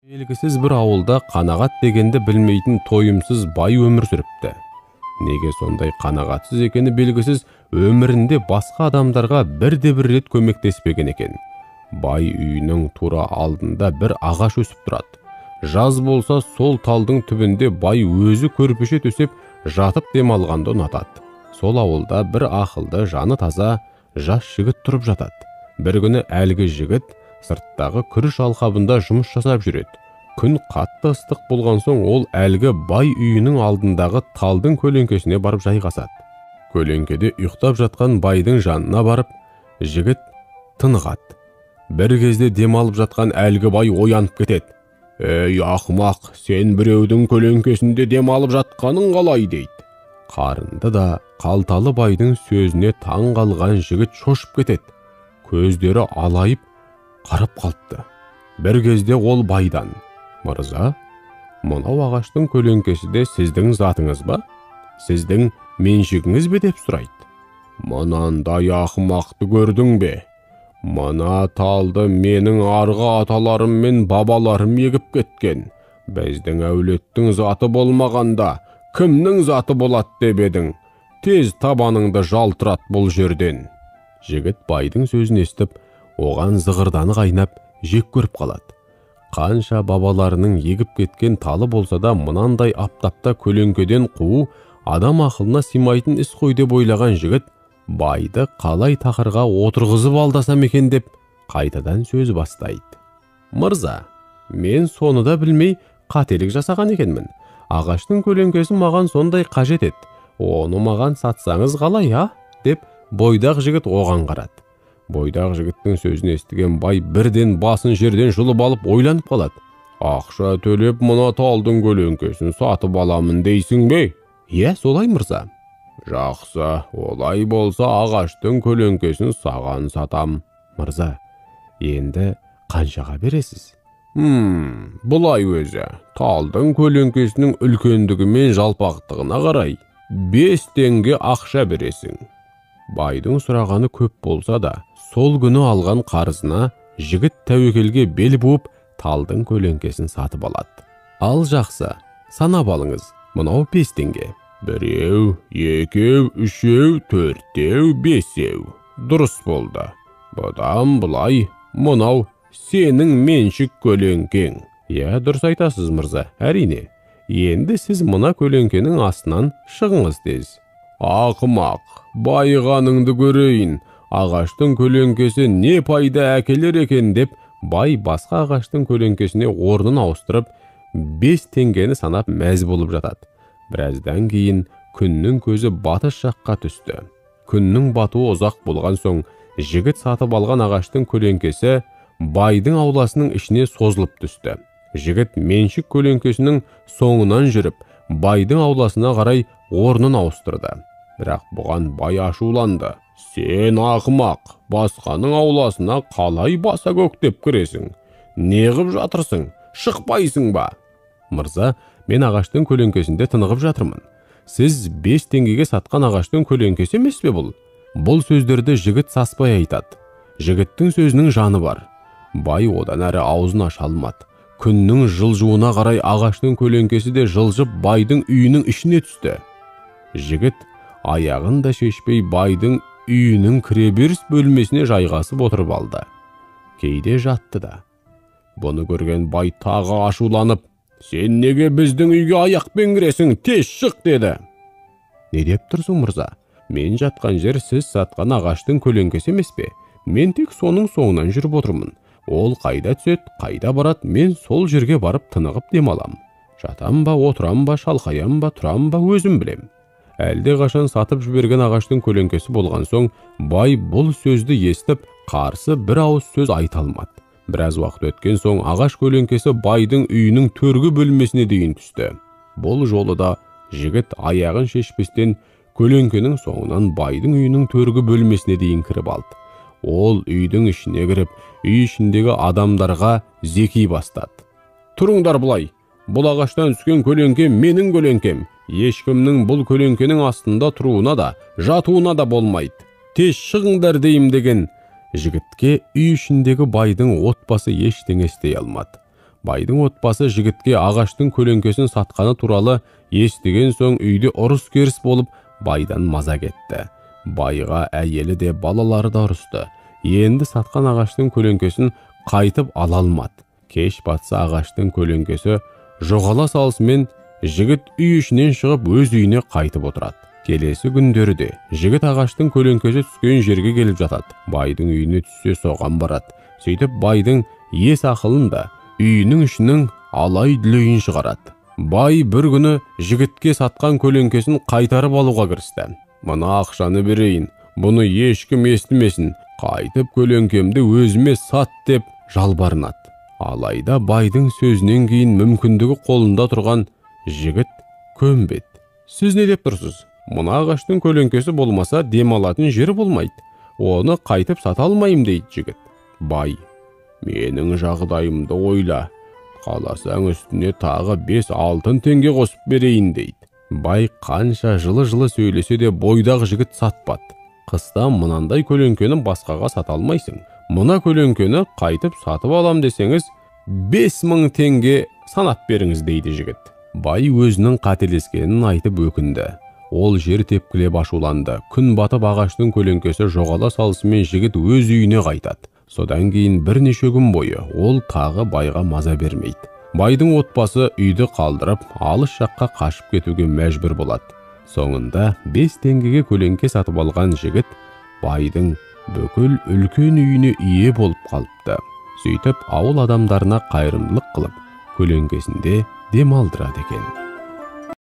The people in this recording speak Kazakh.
Белгісіз бір ауылда қанағат дегенді білмейтін тойымсыз бай өмір сүріпті. Неге сондай қанағатсыз екені белгісіз, өмірінде басқа адамдарға бірде-бір рет көмектеспеген екен. Бай үйінің тура алдында бір ағаш өсіп тұрады. Жаз болса, сол талдың түбінде бай өзі көрпеше төсеп жатып демалғанды ұнатады. Сол ауылда бір ақылды, жаны таза жас жігіт тұрып жатады. Бір күні әлгі жігіт сырттағы күріш алқабында жұмыс жасап жүреді. Күн қатты ыстық болған соң ол әлгі бай үйінің алдындағы талдың көлеңкесіне барып жайғасады. Көлеңкеде ұйықтап жатқан байдың жанына барып, жігіт тынығады. Бір кезде демалып жатқан әлгі бай оянып кетеді. «Ей, ақымақ, сен біреудің көлеңкесінде демалып жатқаның қалай?» дейді. Қарынды да қалталы байдың сөзіне таң қалған жігіт шошып кетеді. Көздері алайып қарап қалыпты. Бір кезде ол байдан: «Мырза, мынау ағаштың көлеңкесі де сіздің затыңыз ба? Сіздің меншігіңіз бе?» деп сұрайды. «Мынандай ақымақты көрдің бе? Мына талды менің арғы аталарым мен бабаларым егіп кеткен. Біздің әулеттің заты болмағанда, кімнің заты болады деп едің? Тез табаныңды жалтырат бұл жерден». Жігіт байдың сөзін естіп, оған зығырданы қайнап, жек көріп қалады. Қанша бабаларының егіп кеткен талы болса да, мынандай аптапта көлеңкеден қуу адам ақылына сыймайтын іс қой деп ойлаған жігіт байды қалай тақырға отырғызып алдасам екен деп қайтадан сөз бастайды. «Мырза, мен соны да білмей қателік жасаған екенмін. Ағаштың көлеңкесі маған сондай қажет еді. Оны маған сатсаңыз қалай, а?» деп бойдақ жігіт оған қарады. Бойдақ жігіттің сөзін естіген бай бірден басын жерден жұлып алып ойланып қалады. «Ақша төлеп мына талдың көлеңкесін сатып аламын дейсің бе?» «Иә, солай, мырза». «Жақсы, олай болса ағаштың көлеңкесін саған сатам». «Мырза, енді қаншаға бересіз?» «Бұлай өзі, талдың көлеңкесінің үлкендігі мен жалпақтығына қарай 5 теңге ақша бересің». Байдың сұрағаны көп болса да, сол күні алған қарызына жігіт тәуекелге бел буып, талдың көлеңкесін сатып алады. «Ал жақсы, санап алыңыз, мынау 5 теңге. 1, 2, 3, 4, 5. Дұрыс болды. Бұдан бұлай мынау сенің меншік көлеңкең». «Иә, дұрыс айтасыз, мырза, әрине. Енді сіз мына көлеңкенің астынан шығыңыз тез». «Ақымақ, байығаныңды көрейін, ағаштың көлеңкесі не пайда әкелер екен?» деп бай басқа ағаштың көлеңкесіне орнын ауыстырып, 5 теңгені санап мәз болып жатады. Біраздан кейін күннің көзі батыс жаққа түсті. Күннің батуы ұзақ болған соң, жігіт сатып алған ағаштың көлеңкесі байдың ауласының ішіне созылып түсті. Жігіт меншік көлеңкесінің соңынан жүріп, байдың ауласына қарай орнын ауыстырды. Бірақ бұған бай ашуланды. «Сен ақымақ, басқаның ауласына қалай баса көктеп кіресің? Неғып жатырсың? Шықпайсың ба?» «Мырза, мен ағаштың көлеңкесінде тынығып жатырмын. Сіз 5 теңгеге сатқан ағаштың көлеңкесі емес пе бұл?» Бұл сөздерді жігіт саспай айтады. Жігіттің сөзінің жаны бар. Бай одан әрі аузын аша алмады. Күннің жылжуына қарай ағаштың көлеңкесі де жылжып байдың үйінің ішіне түсті. Жігіт аяғын да шешпей байдың үйінің кіреберіс бөлмесіне жайғасып отырып алды. Кейде жатты да. Бұны көрген бай тағы ашуланып, «Сен неге біздің үйге аяқпен кіресің? Тез шық!» деді. «Не деп тұрсың, мырза? Мен жатқан жер сіз сатқан ағаштың көлеңкесі емес пе? Мен тек соның соңынан жүріп отырмын. Ол қайда түседі, қайда барады, мен сол жерге барып тынығып демалам. Жатам ба, отырам ба, шалқаям ба, тұрам ба, өзім білем». Әлде қашан сатып жіберген ағаштың көлеңкесі болған соң, бай бұл сөзді естіп, қарсы бір ауыз сөз айта алмады. Біраз уақыт өткен соң ағаш көлеңкесі байдың үйінің төргі бөлмесіне дейін түсті. Бұл жолы да жігіт аяғын шешпестен көлеңкенің соңынан байдың үйінің төргі бөлмесіне дейін кіріп алды. Ол үйдің ішіне кіріп, үй ішіндегі адамдарға зеки бастады. «Тұрыңдар былай, бұл ағаштан түскен көлеңке менің көлеңкем. Ешкімнің бұл көлеңкенің астында тұруына да, жатуына да болмайды. Тез шығыңдар деймін» деген жігітке үй ішіндегі байдың отбасы ештеңе істей алмады. Байдың отбасы жігітке ағаштың көлеңкесін сатқаны туралы естіген соң үйде ұрыс-керіс болып, байдан маза кетті. Байға әйелі де балалары да ұрысты. Енді сатқан ағаштың көлеңкесін қайтып ала алмады. Кеш батса ағаштың көлеңкесі жоғала салысымен жігіт үй ішінен шығып өз үйіне қайтып отырады. Келесі күндері де жігіт ағаштың көлеңкесі түскен жерге келіп жатады. Байдың үйіне түссе соған барады. Сөйтіп байдың ес ақылын да үйінің ішінің алай-дүлейін шығарады. Бай бір күні жігітке сатқан көлеңкесін қайтарып алуға кірісті. Мына ақшаны берейін, бұны ешкім естімесін, қайтып көлеңкемді өзіме сат деп жалбарынады. Алайда байдың сөзінен кейін мүмкіндігі қолында тұрған жігіт көнбеді. Сіз не деп тұрсыз? Мына ағаштың көлеңкесі болмаса демалатын жері болмайды. Оны қайтып сата алмаймын, дейді жігіт. Бай, менің жағдайымды ойла, қаласаң үстіне тағы 5 алтын теңге қосып берейін, дейді. Бай қанша жылы-жылы сөйлесе де бойдақ жігіт сатпады. Қыста мынандай көлеңкені басқаға сата алмайсың. Мына көлеңкені қайтып сатып алам десеңіз, 5000 теңге санап беріңіз, дейді жігіт. Бай өзінің қателескенін айтып өкінді. Ол жер тепкілеп ашуланды. Күн батып ағаштың көлеңкесі жоғала салысымен жігіт өз үйіне қайтады. Содан кейін бірнеше күн бойы ол тағы байға маза бермейді. Байдың отбасы үйді қалдырып, алыс жаққа қашып кетуге мәжбүр болады. Соңында 5 теңгеге көлеңке сатып алған жігіт байдың бүкіл үлкен үйіне ие болып қалыпты. Сөйтіп ауыл адамдарына қайырымдылық қылып, көлеңкесінде демалдырады екен.